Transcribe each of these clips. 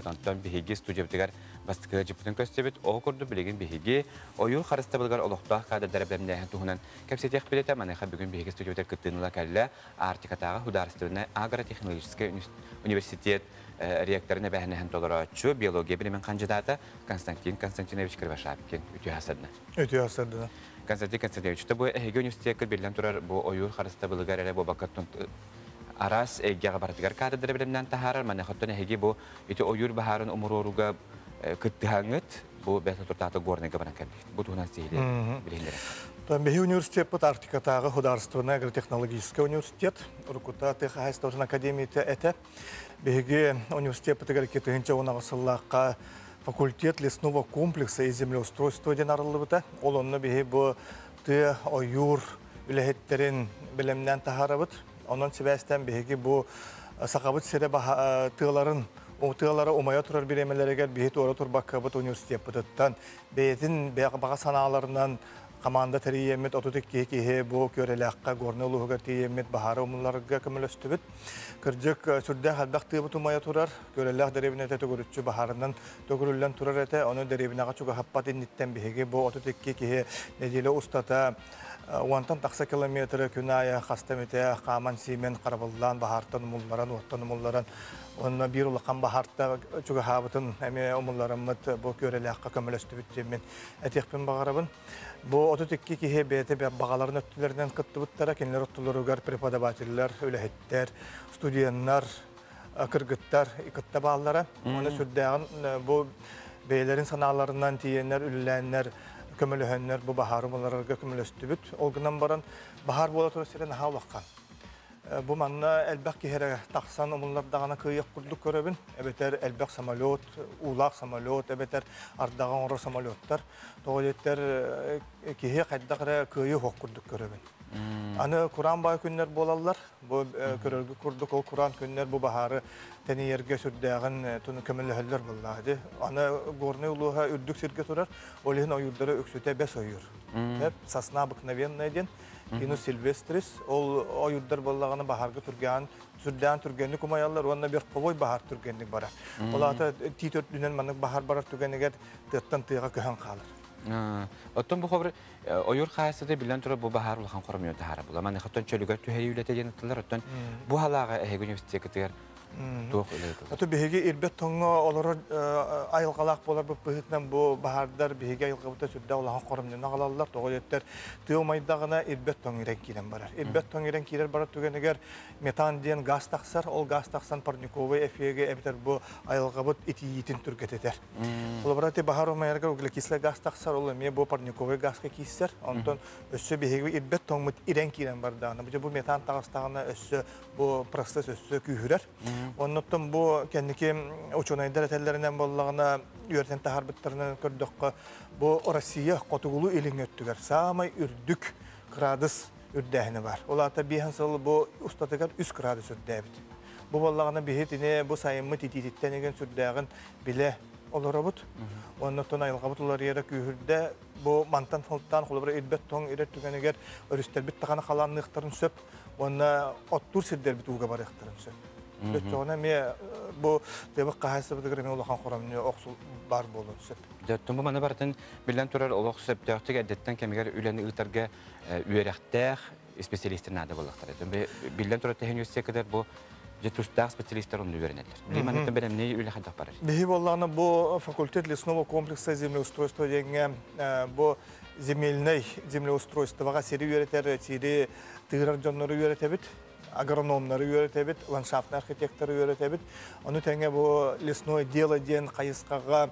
Онтон биһиги студиябытыгар бастакы дьыппытын көстүбүт. Ол курдук билигин биһиги ойуур харыстабылыгар олохтоох кадрдары бэлэмнээһин туһунан кэпсэтиэхпит этэ. Маныаха бүгүн биһиги студиябытыгар кыттыыны ыла кэллэ Арктикатааҕы художественнай агротехнологическай университет ректорын эбээһинэһин толорооччу, биология билимин хандьыдаата Константин Константинович Кривошапкин. Үтүө сарсыарда. Үтүө сарсыарда. Константин Константинович, бу эһиги университекка биллэн турар бу ойуур харыстабылыгар эрэ буолбакка араас эйгэҕэ барытыгар кадрдары бэлэмнээн таһаарар. Маныхаттан эһиги бу ити ойуур баһаарын умуруоруга кыттыһаҥҥыт бу бэт туртаата Горныйга баран кэлбит. Бу туһунан сиһилии билиһиннэрэ. Биһи университеппыт Арктикатааҕы художественнай агротехнологическай университет, уруккута тыа хаһаайыстыбатын академията этэ. Биһиги университеппытыгар 2010 сыллаахха факультет лесного комплекса и землеустройства диэн арыллыбыта. Ол онно биһи бу тыа ойуур үлэһиттэрин бэлэмнээн таһаарабыт. Онон сибээстээн биһиги бу Сахабыт сирэ тыаларын тыалара умайа турар бириэмэлэригэр биһи туора турбаккабыт университеппытыттан бэйэтин баҕа санааларынан команда тэрийэммит 32 киһи бу Күөрэлээххэ Горнай улууһугар тиийэммит баһаары умулларга көмөлөстүбүт. Кырдьык, сүрдээх элбэх тыабыт умайа турар. Күөрэлээх дэриэбинэтэ төгүрүччү баһаарынан төгүрүллэн турар этэ. Ону дэриэбинэҕэ чугаһаппат инниттэн биһиги бу 32 киһи нэдиэлэ устата уонтан тахса километры күн аайы хаста эмитэ хааман-сиимэн харабыллаан баһаартан умулларан, уоттан умулларан, онно биир улахан баһаарта чугаһаабытын эмиэ умуллараммыт бу Күөрэлээххэ көмөлөстүбүт диэммин этиэхпин баҕарабын. Бу 32 киһи бэйэтэ баҕаларын өттүлэринэн кыттыбыттара, кинилэр оттуларыгар преподавателлэр, үлэһиттэр, студеннар, кыргыттар кытта бааллара. Оны сүрдээҕин бу бэйэлэрин санааларынан тиийэннэр, үлэлээннэр, көмөлөһөннөр бу баһаары буларга көмөлөстүбүт. Ол гынан баран баһаар буола турар сирэ наһаа улахан. Бу манна элбэх киһи эрэ тахсан умуллардаҕына кыайыах курдук көрөбүн. Эбэтэр элбэх самолет, уулаах самолет, эбэтэр ардаҕа оҥорор самолеттар. Тоҕо диэтэр киһи хайдах эрэ кыайыы суох курдук көрөбүн. Аны кураан баай күннэр буолаллар. Бу көрөргө курдук ол кураан күннэр бу баһаары тэнийэргэ сүрдээҕин көмөлөһөллөр буоллаҕа дии. Аны Горнай улууһа үрдүк сиргэ турар, ол иһин ойуурдара үксүтэ бэс ойуур. Сосна обыкновенная диэн Пинус сильвестрис ол ойуурдар буоллаҕына баһаарга түргээн сүрдээн түргэнник умайаллар уонна верховой баһаар түргэнник барар. Ол аата тиит үрдүнэн маннык баһаар барар түгэнигэр тыаттан тыаҕа көһөн хаалар. Оттон бу хобр ойуур хаһаайыстыбата биллэн турар бу баһаар улахан хоромньу таһаара була. Маныхаттан чөлүгэр түһэрии үлэтэ диэн ыттылар. Оттон бу халааҕа эһиги университеккытыгар туох үлэ ыытыллар? Ото биһиги ирбэт тоҥҥо олорор айылҕалаах буоларбыт быһыытынан бу баһаардар биһиги айылҕабыта сүрдээх улахан хоромньуну аҕалаллар. Тоҕо диэттэр тыа умайдаҕына ирбэт тоҥ ирэн киирэн барар. Ирбэт тоҥ ирэн киирэр барар түгэнигэр метан диэн газ тахсар. Ол газ тахсан парниковый эффеги эбэтэр бу айылҕабыт итийиитин түргэтэтэр. Холобура ити баһаар умайарга углекислый газ тахсар, ол эмиэ бу парниковый газка киирсэр. Онтон өссө биһиги ирбэт тоҥмут ирэн киирэн бардаҕына, бу метан таҕыстаҕына өссө бу процесс өссө күүһүрэр. Оннуттан бу кэнники учуонайдар этэллэринэн буоллаҕына, үөрэтэн таһаарбыттарынан көрдөххө, бу Россия хотугулуу илиҥҥи өттүгэр саамай үрдүк кыраадыс үрдээһинэ бар. Ол аата биэһэн сыл бу устатыгар 3 кыраадыс үрдээбит. Бу буоллаҕына биһи итини бу сайыммыт итиититтэн игин сүрдээҕин билэ олоробут. Оннуттан айылҕабыт уларыйара күүһүрдэ. Бу мантан сылтаан холобура ирбэт тоҥ ирэр түгэнигэр өрүстэрбит даҕаны халаанныахтарын сөп. Уонна оттуур сирдэрбит ууга барыахтарын сөп. Өччөҕүнэ эмиэ бу тыабыт хаһаайыстыбатыгар эмиэ улахан хоромньу охсул баар буолуон сөп. Дьэ, бу маны барытын биллэн турар олох сөптөөхтүк эрдэттэн кэмигэр үлэни ыытарга үөрэхтээх специалистер наада буоллахтара. Биллэн турар технический бу дьэ тустаах специалисттар онну үөрэнэллэр. Билим манныктан бэлэмнии үлэ хайдах барар? Биһи буоллаҕына бу факультет лесного комплекса землеустройства диэҥҥэ бу земельнай землеустройствоҕа сири үөрэтэр, сири тыырар дьоннору үөрэтэбит, агрономнары үөрэтэбит, ландшафтный архитекторы үөрэтэбит. Ону тэҥэ бу лесное дело диэн хайысхаҕа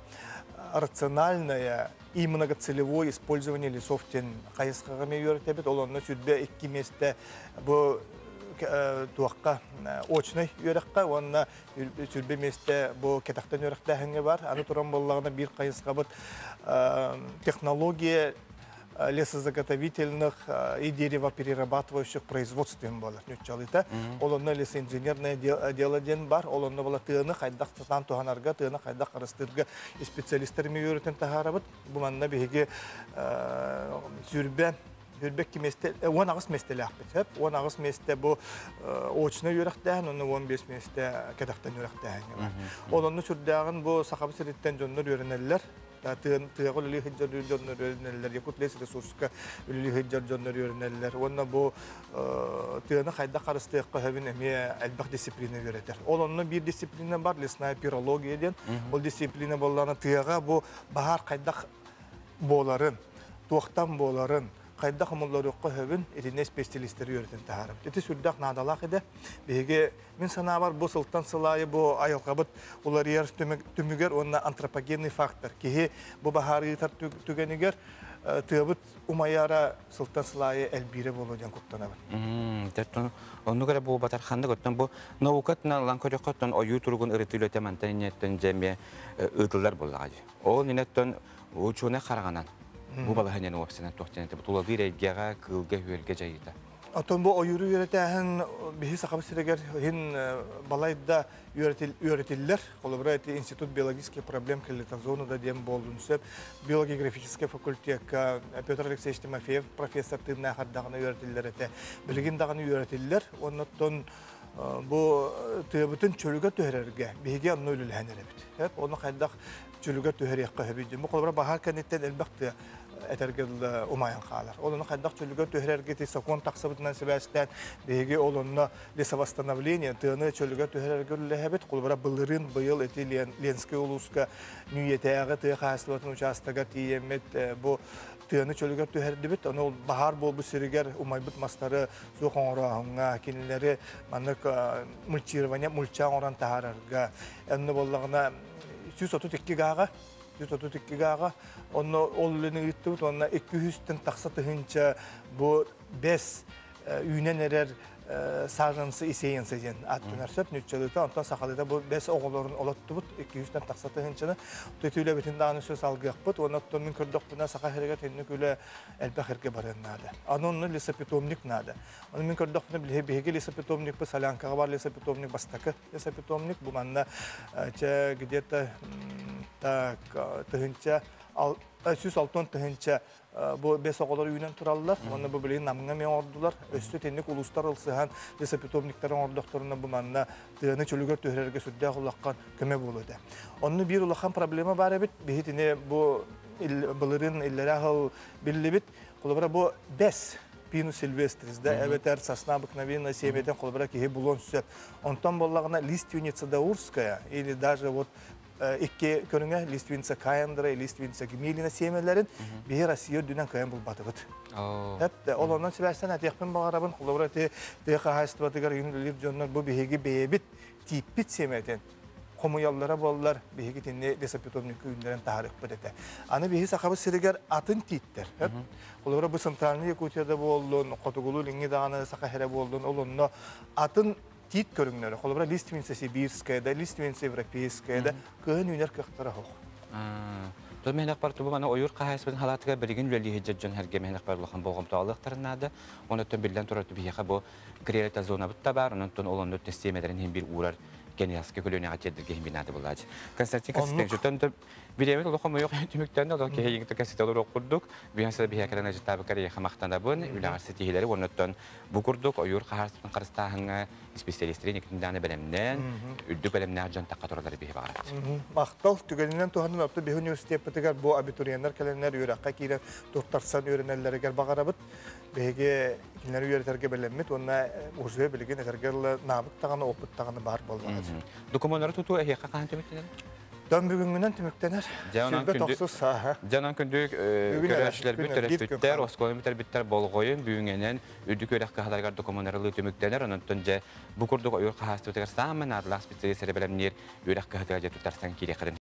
рациональное и многоцелевое использование лесов диэн хайысхаҕа эмиэ үөрэтэбит. Ол онно 22 миэстэ бу туохха очнай үөрэххэ уонна 20 миэстэ бу кэтэхтэн үөрэхтээһиҥҥэ бар. Аны туран буоллаҕына биир хайысхабыт технология лесозаготовительных и деревоперерабатывающих производств диэн буолар ньуччалыыта. Ол онно лесоинженерное дело диэн бар. Ол онно була тыаны хайдах сатаан туһанарга, тыаны хайдах харыстыырга специалистар үөрэтэн таһаарабыт. Бу манна биһиги 22 22 миэстэ, 18 миэстэлээхпит. Сөп, 18 миэстэ бу очно үөрэхтээһин, онно 15 миэстэ кэтэхтэн үөрэхтээһин бар. Ол онно сүрдээҕин бу Сахабыт сириттэн дьоннор үөрэнэллэр. Тыаҕа үлэлии сылдьар дьоннор үөрэнэллэр, Якутлесресурска үлэлии сылдьар дьоннор үөрэнэллэр. Уонна бу тыаны хайдах харыстыахха сөбүн эмиэ элбэх дисциплина үөрэтэр. Ол онно биир дисциплина бар, лесная пирология диэн. Ол дисциплина буоллаҕына тыаҕа бу баһаар хайдах буоларын, туохтан буоларын, хайдах умулларыахха сөбүн итиннэ специалистары үөрэтэн таһаарабыт. Ити сүрдээх наадалаах идэ. Биһиги мин санаабар бу сылтан сыл аайы бу айылҕабыт уларыйар түмүгэр уонна антропогенный фактор киһи бу баһаар ыытар түгэнигэр тыабыт умайара сылтан сыл аайы элбиирэ буолуо диэн куттанабын. Оннук эрэ буолбатар ханнык оттон бу наукатынан ылан көрөххө оттон ойуу туругун ырытыы үлэтэ мантан иннеттэн дьэ эмиэ ыытыллар буоллаҕа дии. Ол иннеттэн учуонай хараҕынан бу балаһыанньаны уопсанан туох диэн тулалыыр эйгэҕэ, кыылга-үөлгэ дьайыыта. Оттон бу ойууру үөрэтээһин биһи Сахабыт сиригэр иһин балайда үөрэтиллэр. Холобура, эти Институт биологических проблем зонада диэн буоллун сөп. Биологографическай факультекка Петр Алексеевич Тимофеев профессор тыыннаах даҕаны үөрэтиллэр этэ. Билигин даҕаны үөрэтиллэр. Оннуттан бу тыабытын чөлүгэр түһэрэргэ биһиги онно үлэлэһэн эрэбит. Оны хайдах чөлүгэр түһэриэххэ сөбүй. Бу холобура баһаар кэнниттэн элбэх тыа этэргэ умайан хаалар. Ол ону хайдах чөлүгэр түһэрэргэ ти сокуон тахсыбытынан сибээстээн биһиги ол онно лесовосстановление тыаны чөлүгэр түһэрэргэ үлэлэһэбит. Холобура былырыын быйыл эти Ленскэй улууска Ньүүйэтээҕи тыа хаһаайыстыбатын учаастагар тиийэммит бу тыаны чөлүгэр түһэрдибит. Ону баһаар буолбут сиригэр умайбыт мастары суох оҥорооһуҥҥа, кинилэри маннык мульчирование мульча оҥорон таһаарарга, онно буоллаҕына 132 гааҕа 132 гааҕа онно ол үлэни ыыттыбыт уонна 200-тэн тахса тыһыынча бу бэс үүнэн эрэр саженцы и сеянцы диэн ааттанар сөп нууччалыыта, онтон сахалыыта бу бэс оҕолорун олоттубут 200-тэн тахса тыһыынчаны. Төтүүлэбитин даҕаны сөс алгыахпыт уонна оттон мин көрдөхпүнэ саха сиригэр тинник үлэ элбэх эргэ барыан наада. Аны онно лесопитомник наада. Аны мин көрдөхпүнэ биһиги лесопитомникпыт Солянкаҕа бар лесопитомник бастакы лесопитомник бу манна чэ где-то так тыһыынча 160 тыһыынча бу бэс оҕолор үүнэн тураллар. Уонна бу билигин Намҥа эмиэ оҥордулар. Өссө итинник улуустар ылсыһан лесопитомниктары оҥордохторуна бу манна тыаны чөлүгэр түһэрэргэ сүрдээх улахан көмө буолуо этэ. Онно биир улахан проблема баар эбит. Биһи итини бу былырыын иллэрээ сыл биллибит. Холобура бу бэс пинус сильвестрис да эбэтэр сосна обыкновенная семьятын холобура киһи булуон сөп. Онтон буоллаҕына лиственница даурская или даже вот икки көрүҥэ лиственница каяндра и лиственница гмелина сиэмэлэрин биһи Россия үрдүнэн кыайан булбатыбыт. Эп ол онон сибээстэн этиэхпин баҕарабын, холобура ити тыа хаһаайыстыбатыгар үйүн үлэлиир дьоннор бу биһиги бэйэбит тииппит сиэмэтин хомуйаллара буоллар, биһиги итинни лесопитомник үүннэрэн таһаарыахпыт этэ. Аны биһи Сахабыт сиригэр атын тииттэр. Холобура бу Центральный Якутияда буоллун, Хотугулуу Илиҥҥи даҕаны Саха сирэ буоллун, ол онно атын тиит көрүҥнэрэ, холобура лиственница сибирская да, лиственница европейская да, кыһын үүнэр кыахтара суох. Тол мэһнэх бар тубу маны ойуур хаһаайыстыбатын халаатыгар билигин үлэлии сылдьар дьон эргэ мэһнэх бар улахан болҕомтоҕо наада. Онуттан биллэн турар биһиэхэ бу криолита зонабыт да баар, онон ол оннук систиэмэлэрин иһин биир уурар кенияска көлүөнэҕэ тиэрдэргэ иһин наада булаачы. Константин Константинович, Бириэмит олохо мойох түмүктэн олох киһи иҥ кэситэ олоруох курдук. Биһэн сыла биһэ кэлэн ажытаабыкар эйиэхэ махтанабын, үлэҕэр ситиһиилэри уоннаттан бу курдук ойуур хаһаарыстыбатын харыстааһыҥҥа исписэлиистэри никитин даҕаны бэлэмнээн, үрдүк бэлэмнээх дьон тахха тураллары биһи баҕарабыт. Махтал түгэнинэн туһанан орто биһи университеппытыгар бу абитуриеннар кэлэннэр үөрэххэ киирэн туттарсан үөрэнэллэригэр баҕарабыт. Биһиги кинилэри үөрэтэргэ бэлэммит уонна уже билигин этэргэ дылы наабыт даҕаны, опыт даҕаны баар буоллаҕа. Докумуоннары тутуу эһиэхэ хаһан түмүктэнэр? Дон бүгүҥҥүнэн түмүктэнэр. Сүүрбэ тохсус сааһа. Дьэ онон күндү көрөөччүлэрбит, төрөппүттэр, оскуоланы бүтэрбиттэр болҕойун бүгүҥҥэнэн үрдүк үөрэх кыһаларыгар докумуоннары түмүктэнэр. Онон дьэ бу курдук ойуур хаһаайыстыбатыгар саамай наадалаах специалист эрэ бэлэмниир үөрэх кыһатыгар дьэ туттарсан киириэххитин.